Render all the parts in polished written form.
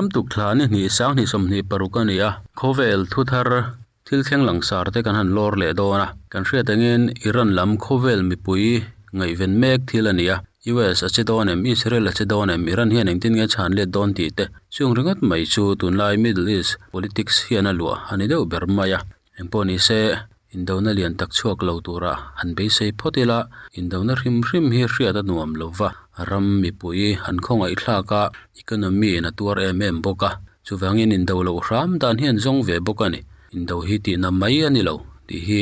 Ramtuk thla ni hnih sanghnih sawmhnih paruk a ni a, khawvel thuthar thil thleng langsar te kan han lawr leh dawn a. Kan hriat angin Iran lam khawvel mipui ngaihven mek thil a ni a, US a che dawn em, Israel a che dawn em, Iran hian engtin nge chhan let dawn tih te chung ringawt mai chu tunlai Middle East politics hian a luah a ni deuh ber mai a. Engpawh ni se, indona lian tak chhuak lo tura han beisei phawt ila, indona hrim hrim hi hriat a nuam lo va, ram mipui an khawngaih thlak a, economy in a tuar em em bawk a, chuvangin indo loh hram dan hi an zawng ve bawk a ni. Indo hi tihna mai a ni lo tih hi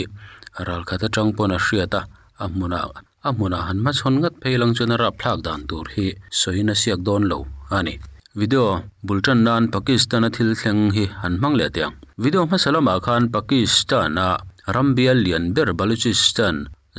ralkhat atang pawn a hriat a, a hmunah a hmunah han hmachhawn ngat phei lang chuan a rapthlak dan tur hi sawiin a siak dawn lo a ni. Video bul tan nan Pakistan a thil thleng hi han hmang leh teh ang. Video hmasa lamah khan Pakistan a ram bial lian ber Baluchistan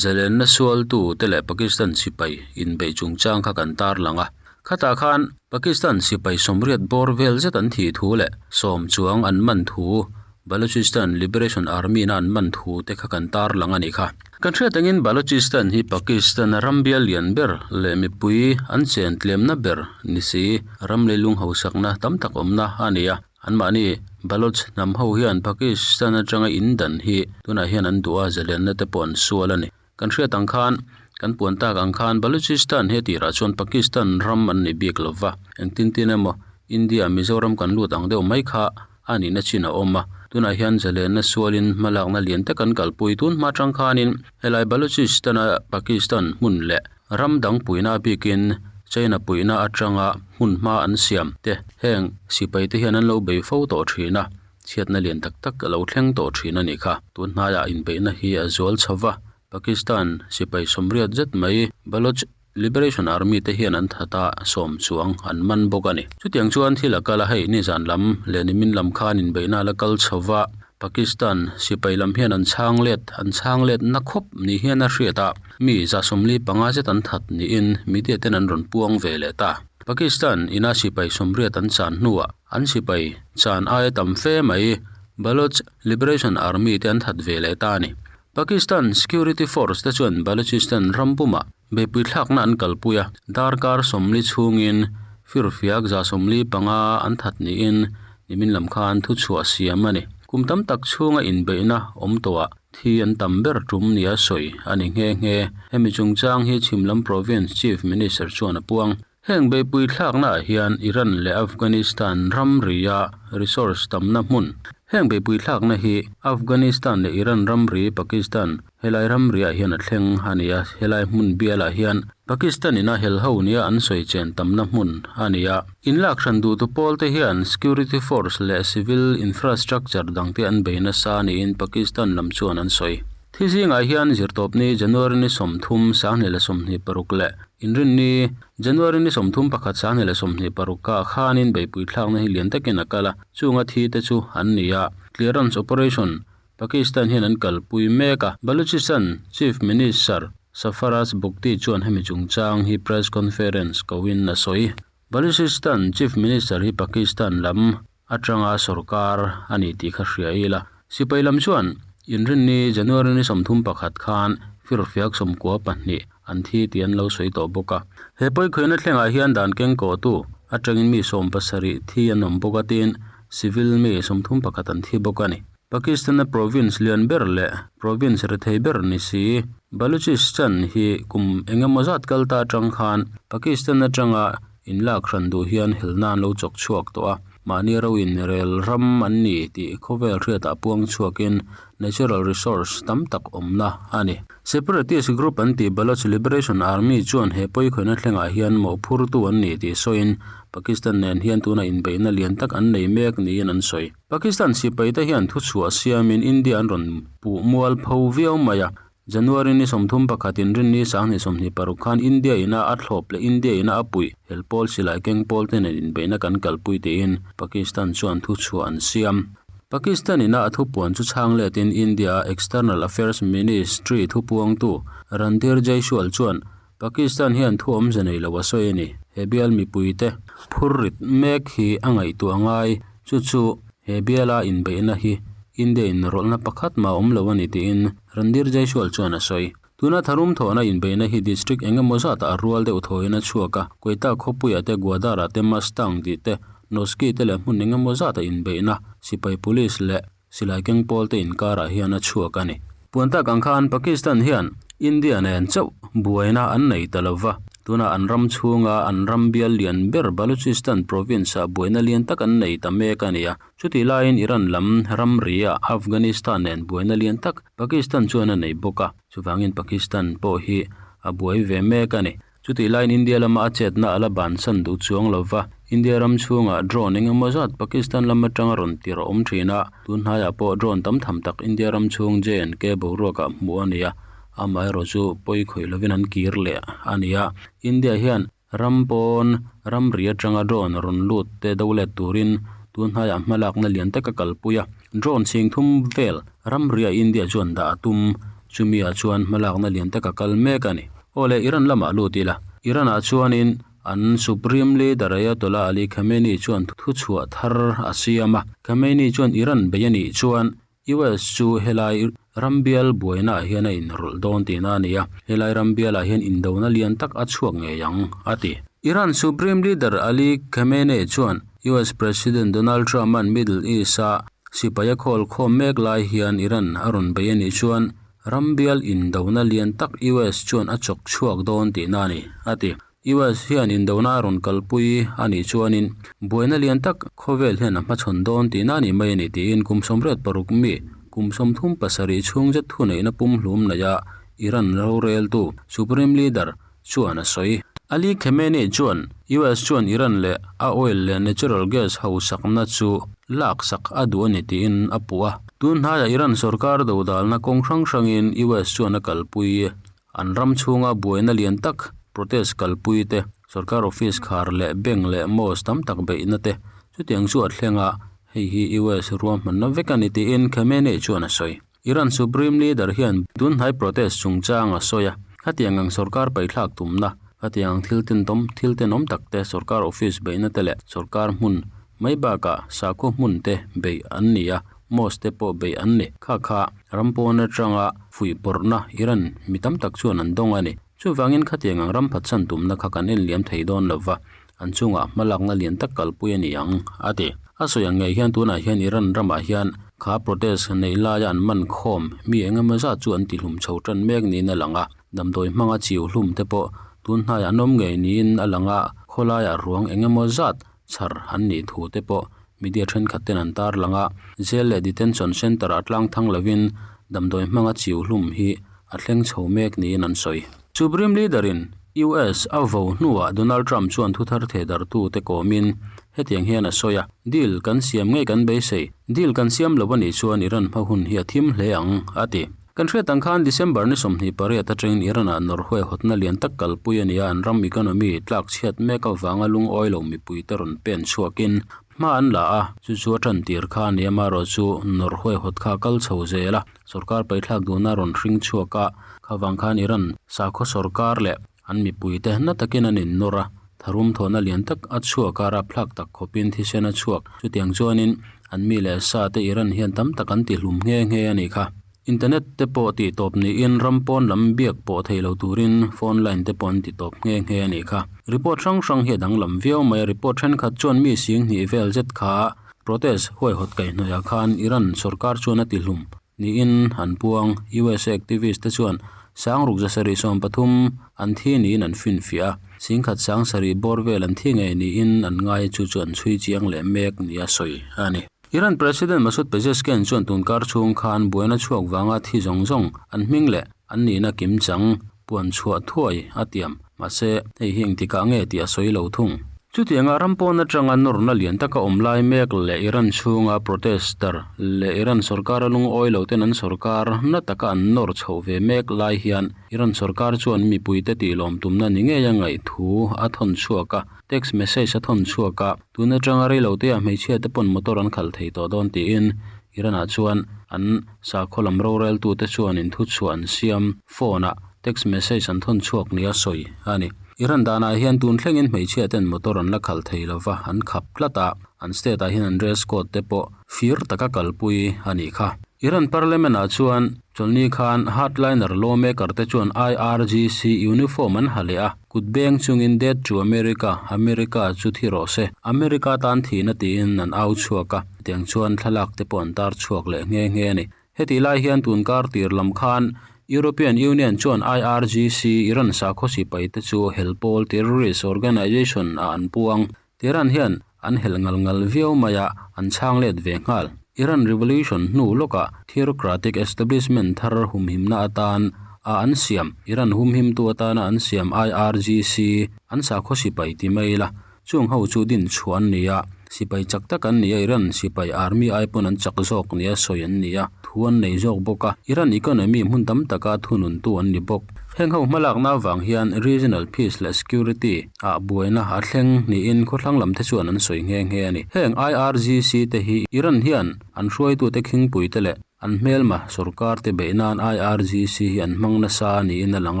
zalenna sualtu te leh Pakistan sipai inbeih chungchang kha kan tarlang a. Khatah khan Pakistan sipai sawmriat bawr vel zet an thih thu leh sawm chuang an man thu Balochistan Liberation Army na an man thu te kha kan tarlang a nih kha. Kan hriat angin Balochistan hi Pakistan ram bial lian ber leh mipui an chen tlemna ber ni si, ram leilung hausakna tam tak awmna a ni a. Anmahni Baloch hnam ho hian Pakistan atanga in dan hi tunah hian an duh a, zalenna te pawh an sual a ni. Kan hriat ang khan, kan puan tak ang khan Balochistan he tirah chuan Pakistan ram an ni bik lo va, engtin tin emaw India Mizoram kan lut ang deuh mai kha a nihna chin a awm a. Tunah hian zalenna sualin hmalakna lian tak an kalpui tun hma tang khanin helai Balochistan-a Pakistan hmun leh ram dang puihna bikin China puihna atanga hmun hma an siam te heng sipai te hian an lo bei fo tawh thin a. Chhiatna lian tak tak a lo thleng tawh thin a nih kha. Tun hnaiah inbeihna hi a zual chho va, Pakistan sipai sawmriat zet mai Baloch Liberation Army te hian an that a, sawm chuang an man bawk a ni. Chutiang chuan thil a kal a, hei nizan lam leh nimin lam khan inbeihna a la kal chho va, Pakistan sipai lam hian an chhang let an chhang let na khawp ni hian a hriat a, mi za 45 zet an that niin media ten an rawn puang ve leh ta. Pakistan ina sipai sawmriat an chan hnuah An sipai chan aia tam fe mai Baloch Liberation Army te an that ve leh ta a ni. Pakistan Security Force te chuan Balochistan ram pumah beipui thlakna an kalpui a, darkar 40 chhungin firfiak 75 an that niin nimin lam khan thuchhuah siam a ni. Kum tam tak chhunga inbeihna awm tawhah thi an tam ber tum nia sawi a ni nghe nghe. Hemi chungchang hi Chhimlam Province Chief Minister chuan a puang. Heng beipui thlaknaah hian Iran leh Afghanistan ramria resource tamna hmun. Heng beipui thlakna hi Afghanistan leh Iran ramri Pakistan helai ramriah hian a thleng a ni a, helai hmun bialah hian Pakistan ina hel ho nia an sawi chen tamna hmun a ni a. Inlak hran duhtu pawl te hian security force leh civil infrastructure dangte an bei nasa niin Pakistan lam chuan an sawi. Thi zingah hian zirtawpni January ni 30 2026 leh Inrinni, January ni 31 2026 kha khanin beipui thlakna hi lian takin a kal a, chunga thi te chu an ni a. Clearance operation Pakistan hian an kalpui mek a, Balochistan Chief Minister Sarfaraz Bugti chuan hemi chungchang hi press conference koin a sawi. Balochistan Chief Minister hi Pakistan lam atanga sorkar a ni tih kha hria ila. Sipai lam chuan Inrinni January ni 31 khan firfiak 92 an thi tih an lo sawi tawh bawk a. He pawikhuihna thlengah hian dan keng kawhtu atangin mi 70 thi an awm bawk a tiin civil mi 31 an thi bawk a ni. Pakistan-a province lian ber leh province rethei ber ni si Balochistan hi kum engemaw zat kal ta atang khan Pakistan atanga inlak hran duh hian helna an lo chawk chhuak tawh a, mahni ro in rel ram an ni tih khawvel hriatah puang chhuakin natural resource tam tak awmna a ni. Separatist group an tih Baloch Liberation Army chuan he pawikhawihnna thlengah hian mawhphurtu an ni tih sawiin Pakistan nen hian tuna inbeihna lian tak an nei mek niin an sawi. Pakistan sipaite hian thuchhuah siamin India an rawn puh mual pho viau mai a, January ni 31 inrinni 2026 khan India ina a thlawp leh India ina a puih hel pawl silai keng pawl te nen inbeihna kan kalpui tiin Pakistan chuan thuchhuah an siam. Pakistan ina a thupuan chu chhang letin India External Affairs Ministry thupuangtu Randhir Jaiswal chuan Pakistan hian thu awmze nei lo a sawi a ni. He bial mipuite phur rit mek hi a ngaihtuah ngai. Chu chu he biala inbeihna hi India in rawlhna pakhat mah awm lo a ni tiin Randhir Jaiswal chuan a sawi. Tuna tharum thawhna inbeihna hi district engemaw zatah a rual deuh thawiin a chhuak a, Quetta khawpuiah te Gwadar-ah te Mustang tih te, Noshki te leh hmun engemaw zata inbeihna sipai police leh silai keng pawl te inkarah hian a chhuak a ni. Puan tak ang khan Pakistan hian India nen chauh buaina an nei ta lo va, tunah an ram chhunga an ram bial lian ber Balochistan province-ah buaina lian tak an nei ta mek a ni a. Chutih laiin Iran lam ramri-ah Afghanistan nen buaina lian tak Pakistan chuan a nei bawk a, chuvangin Pakistan pawh hi a buai ve mek a ni. Chutih laiin India lama a chetna a la bansan duh chuang lo va, India ram chhungah drone eng emaw zat Pakistan lam atanga rawn tir a awm thin a, tun hnaiah pawh drone tam tham tak India ram chhung J&K boruakah hmuh a ni a, amaherawh chu pawi khawih lovin an kir leh a ni a. India hian ram pawn ramri atanga drone rawn lut te do let turin tun hnaiah hmalakna lian tak a kalpui a, drone chhing thum vel ramriah India chuan dah a tum, chumi ah chuan hmalakna lian tak a kal mek a ni. Aw le, Iran lamah lut ila. Iran-ah chuanin an Supreme Leader Ayatollah Ali Khamenei chuan thuchhuah thar a siam a. Khamenei chuan Iran bei a nih chuan US chu helai rambial buainaah hian a inrawlh dawn tihna a ni a, helai rambialah hian indona lian tak a chhuak ngei ang, a ti. Iran Supreme Leader Ali Khamenei chuan US President Donald Trump-a'n Middle East-a sipai a khawl khawm mek lai hian Iran a rawn bei a nih chuan Rambial indona lian tak US chuan a chawk chhuak dawn tihna a ni, a ti. US hian indona a rawn kalpui a nih chuanin buaina lian tak khawvel hian a hmachhawn dawn tihna a ni mai a ni tiin kum 86 mi kum 37 chhung zet thuneihna pumhlum neia Iran roreltu Supreme Leader chuan a sawi. Ali Khamenei chuan US chuan Iran leh a oil leh natural gas hausakna chu laksak a duh a ni tiin a puh a. Tun hnaiah Iran sorkar dodalna kawng hrang hrangin US chuan a kalpui. An ram chhunga buaina lian tak protest kalpui te, sorkar office khar leh bank leh mosque tam tak beihna te chutiang chu a thleng a, hei hi US ruahmanna vek a ni tiin Khamenei chuan a sawi. Iran Supreme Leader hian tunhnai protest chungchang a sawi a, khatiang ang sorkar paithlak tumna, khatiang ang thil tentawm thil tenawm tak te sorkar office beihna te leh sorkar hmun mai bakah sakhaw hmun te beih an ni a, mosque te pawh beih an ni. Kha kha ram pawn atanga fuihpawrhna Iran mi tam tak chuan an dawng a ni. Chuvangin khatiang ang ram phatsan tumna kha kan enliam thei dawn lova, an chungah hmalakna lian tak kalpui a ni ang, a ti. A sawi ang ngei hian tunah hian Iran ramah hian kha protest neih laia an man khawm mi eng emaw zat chu an tihlum chho tan mek niin a lang a, damdawi hmanga chiu hlum te pawh tun hnaiah an awm ngei niin a lang a, khawlaiah ruang eng emaw zat chhar an nih thu te pawh media thenkhat ten an tarlang a, jail leh detention centre ah tlang thang lovin damdawi hmanga chiu hlum hi a thleng chho mek niin an sawi. Supreme Leader in US a vo hnuah Donald Trump chuan thuthar thehdarhtute kawmin hetiang hian a sawi a, Deal kan siam ngei kan beisei, deal kan siam lo a nih chuan Iran hma hun hi a thim hle ang, a ti. Kan hriat ang khan December ni 28 atangin Iran-ah Norway hawtna lian tak kalpui a ni a, an ram economy tlak chhiat mek avanga lungawi lo mipuite rawn pen chhuakin hma an la a, chu chu a tan tir kha a ni amaherawh chu Norway hawt kha a kal chho zel a. Sorkar paithlak duhna rawn hring chhuak a, khavang khan Iran sakhaw sorkar leh an mipuite na takin an innawr a, tharum thawhna lian tak a chhuak a, rapthlak tak khawpin thisen a chhuak. Chutiang chuanin an mi leh sa te Iran hian tam tak an tihlum nghe nghe a nih kha. Internet te pawh tih tawp niin ram pawn lam biak pawh thei lo turin phone line te pawh an ti tawp nghe nghe a nih kha. Report hrang hrang hi a danglam viau mai a, report thenkhat chuan mi sing hnih vel zet kha Protest huaihawt kaihhnawihah khan Iran sorkar chuan a tihlum niin an puang. USA activist te chuan sangruk zasarih 13 an thi niin an finfiah a, singkhat sangsarih bawr vel an thi ngei niin an ngai a, chu chu an chhui chiang leh mek nia sawi a ni. Iran President Masoud Pezeshkian chuan tunkar chhung khan buaina chhuak vanga thi zawng zawng an hming leh an nihna kimchang puan chhuah thuai a tiam. Mahse, hei hi engtikah nge tih a sawi lo thung. Chutianga ram pawn atanga nawrna lian taka awm lai mek leh Iran chhunga protester leh Iran sorkara lungawi lo ten an sorkar na taka an nawr chhoh ve mek lai hian Iran sorkar chuan mipuite tihlawm tumna ni ngei a ngaih thu a thawn chhuak a, text message a thawn chhuak a, tun atanga reiloteah hmeichhia te pawn motor an khalh thei tawh dawn tiin Iran-ah chuan an sakhaw lam roreltute chuan inthuchhuah an siam phone-ah text message an thawn chhuak nia sawi a ni. Iran danah hian tun thlengin hmeichhia ten motor an la khalh thei lo va, an khap tlat a, an state-ah hian an dress code te pawh fir taka kalpui a nih kha. Iran parliament-ah chuan chawlhni khan hardliner lawmaker te chuan IRGC uniform an ha leh a, kut beng chungin Death to America, America chu thi rawh se, America tan thihna tiin an au chhuak a, chutiang chuan thlalak te pawh an tar chhuak leh nghe nghe a ni. Hetih lai hian tun kar tir lam khan European Union chuan IRGC, Iran sakhaw sipai te chu hel pawl, terrorist organization, ah an puang. Tehran hian an helh ngal ngal viau mai a, an chhang let ve nghal. Iran Revolution hnu lawkah theocratic establishment thar humhimna atan a an siam, Iran humhimtu atana an siam IRGC, an sakhaw sipai ti mai ila, chung ho chu din chhuah an ni a, sipai chak tak an ni a, Iran sipai army ai pawn an chak zawk nia sawi an ni a, thu an nei zawk bawk a, Iran economy hmun tam taka thununtu an ni bawk. Heng ho hmalakna avang hian regional peace leh security ah buaina a thleng niin khawthlang lam te chuan an sawi nghe nghe a ni. Heng IRGC te hi Iran hian an hruaitute khingpui te leh an hmelma sorkar te beih nan IRGC hi an hmang nasa niin a lang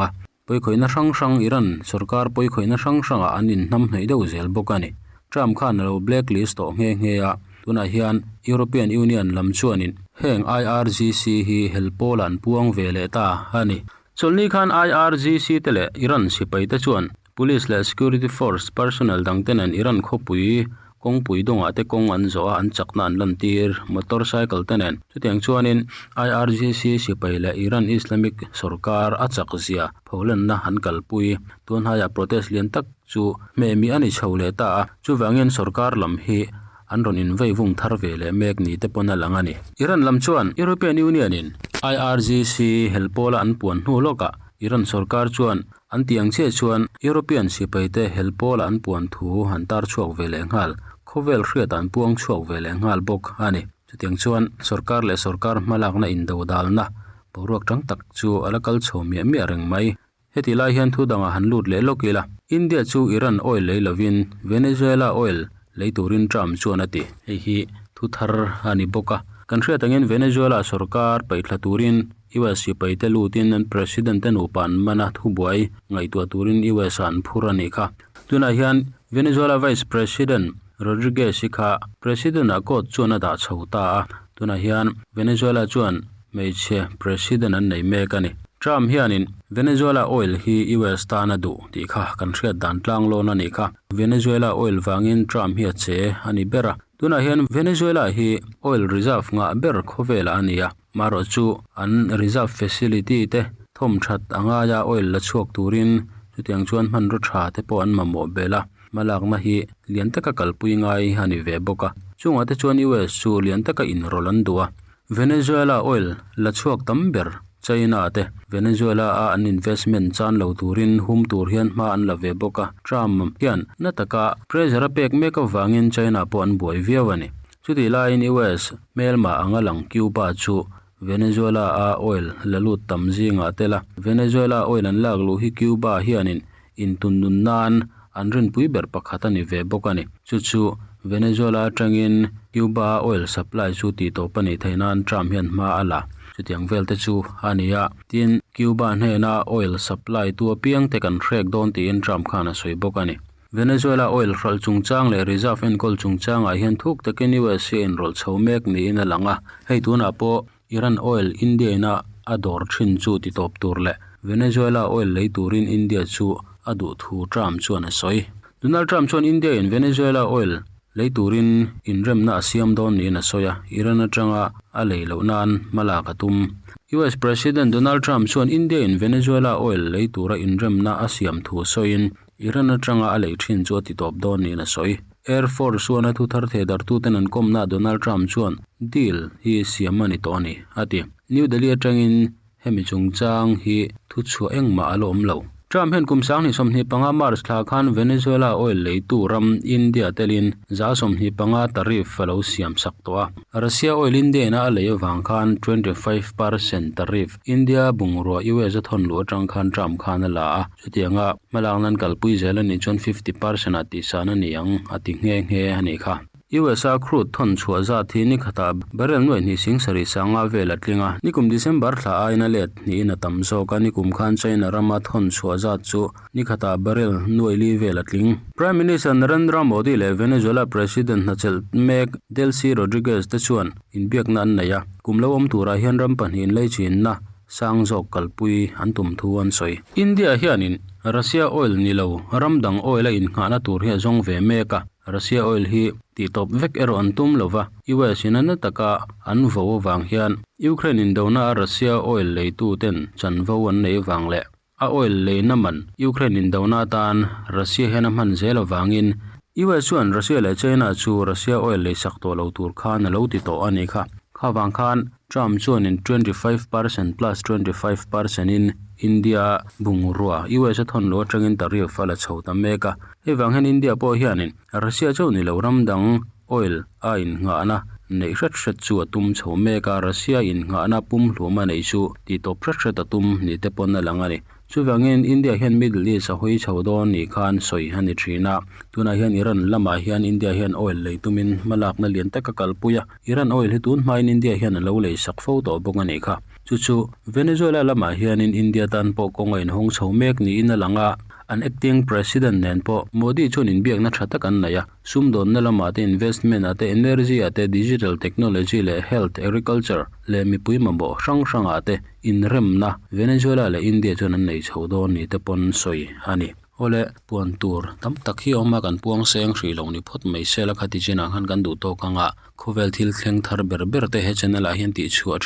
a. Pawikhawihna hrang hrang Iran sorkar pawikhawihna hrang hrangah an inhnamhnawih deuh zel bawk a ni. Trump khan a lo blacklist tawh nghe nghe a, tunah hian European Union lam chuanin heng IRGC hi hel pawlah an puang ve leh ta a ni. Chawlhni khan IRGC te leh Iran sipai te chuan Police leh Security Force personnel dangte nen Iran khawpui kawngpui dawngah te kawng an zawh a, an chakna an lantir motorcycle te nen. Chutiang chuanin IRGC sipai leh Iran Islamic sorkar a chak zia pholenna an kalpui. Tunhaiah protest lian tak chu hmehmih a ni chho leh ta a, chuvangin sorkar lam hi an rawn invei vung thar ve leh mek ni te pawn a lang a ni. Iran lam chuan European Union in IRGC hel pawla an puan hnu lawkah Iran sorkar chuan an tih ang chiah chuan European sipai te hel pawla an puan thu an tar chhuak ve leh nghal, khawvel hriatah an puang chhuak ve leh nghal bawk a ni. Chutiang chuan sorkar leh sorkar hmalakna indodalna boruak tang tak chu a la kal chho miah miah reng mai. Heti lai hian thu dangah han lut leh lawk ila, India chu Iran oil lei lovin Venezuela oil lei turin Trump chuan a ti. Hei hi thu thar a ni bawk a. Kan hriat angin Venezuela sorkar paihthla turin US sipaite lutin an president te nupa an man a, thubuai ngaihtuah turin US ah an phur a nih kha. Tunah hian Venezuela Vice President Rodriguez hi kha President ah court chuan a dah chho ta a. Tunah hian Venezuela chuan Hmeichhe President an nei mek a ni. Trump hianin Venezuela oil hi US tan a duh tih kha kan hriat dan tlang lawn a nih kha. Venezuela oil vangin Trump hi a che a ni ber a. Tunah hian Venezuela hi oil reserve ngah ber khawvelah a ni a. Marawh chu an reserve facility te thawm that a ngai a oil la chhuak turin chutiang chuan hmanraw tha te pawh an mamawh belh a. Hmalakna hi lian taka kalpui ngai a ni ve bawk a. Chungah te chuan US chu lian taka inrawlh an duh a. Venezuela oil la chhuak tam ber China te Venezuela a an investment chan lo turin hum tur hian hma an la ve bawk a, Trump hian na taka pressure a pek mek avangin China pawh an buai viau a ni. Chutih laiin US hmelma anga lang Cuba chu Venezuela a oil la lut tam zingah tel a, Venezuela oil an lak luh hi Cuba hianin Intunnun nan an rinpui ber pakhat a ni ve bawk a ni. Chu chu Venezuela atangin Cuba-a oil supply chu tihtawp a nih theih nan Trump hian hma a la. Chutiang vel te chu a ni a. Tin, Cuba hnena oil supply tu apiang te kan hrek dawn tiin Trump khan a sawi bawk a ni. Venezuela oil hralh chungchang leh reserve enkawl chungchangah hian thuk takin US hi a inrawlh chho mek niin a lang a. Hei tunah pawh Iran oil India ina a dawr thin chu ti tawp tur leh Venezuela oil lei turin India chu a duh thu Trump chuan a sawi. Donald Trump chuan India in Venezuela oil lei turin inremna a siam dawn niin a sawi a, Iran atanga a lei loh nan hmalak a tum. US President Donald Trump chuan India in Venezuela oil lei tura inremna a siam thu sawiin Iran atanga a lei thin chu a ti tawp dawn niin a sawi. Air Force One a thu thar thei dartuten an kawmnaah Donald Trump chuan deal hi siam a ni tawh a ni, a ti. New Delhi atangin hemi chungchang hi thuchhuah engmah a la awm lo. Trump hian kum 2025 March thla khan Venezuela oil leitu ram India telin 25% tariff a lo siam sak tawh a. Russia oil India ina a lei avang khan 25% tariff India bungrua US a thawn luh atang khan Trump khan a la a. Chutianga hmalakna an kalpui zel a nih chuan 50% ah tihsan a ni ang a ti nghe nghe a nih kha. US-a crude thawn chhuah zat hi ni khatah barrel nuai hnih sing sarih sanga vel a tling a, nikum December thla aiin a let hnihin a tam zawk a, nikum khan China rama thawn chhuah zat chu ni khatah barrel nuai li vel a tling. Prime Minister Narendra Modi leh Venezuela President hnachelh mek Delcy Rodriguez te chuan inbiakna an nei a, kum lo awm turah hian ram pahnihin leichinna sang zawk kalpui an tum thu an sawi. India hianin Russia oil ni lo ram dang oil a innghahna tur hi a zawng ve mek a, Russia oil hi tihtawp vek erawh an tum lo va, US in a na taka an vo avang hian Ukraine indona a Russia oil leitu ten chanvo an nei avang leh a oil leina man Ukraine indona atan Russia hian a hman zel avangin US chuan Russia leh China chu Russia oil leisak tawh lo tur khan a lo ti tawh a ni kha. Kha vang khan Trump chuanin 25 percent plus 25 percent in India bungrua US a thawn lo atangin tariff a la chho ta mek a. Hei vang hian India pawh hianin Russia chauh ni lo ram dang oil a innghahna neih hret hret chu a tum chho mek a, Russia innghahna pum hlum a neih chu tihtawp hret hret a tum ni te pawn a lang a ni. Chuvangin India hian Middle East a hawi chho dawn ni khan sawi a ni thin a. Tunah hian Iran lamah hian India hian oil lei tumin hmalakna lian tak a kalpui a. Iran oil hi tun hmain India hian a lo lei sak fo tawh bawk a nih kha. Chu chu Venezuela lamah hianin India tan pawh kawng a inhawng chho mek niin a lang a. An acting president nen pawh Modi chuan inbiakna tha tak an nei a. Sumdawnna lamah te investment ah te energy ah te digital technology leh health, agriculture leh mipui mamawh hrang hrangah te inremna Venezuela leh India chuan an nei chho dawn ni te pawn sawi a ni. Awle, puan tur tam tak hi a awm a, kan puang seng hrih lo ni phawt mai se la khati chinah khan kan duh tawk ang a, khawvel thil thleng thar ber ber te he channel ah hian tih chhuah thin.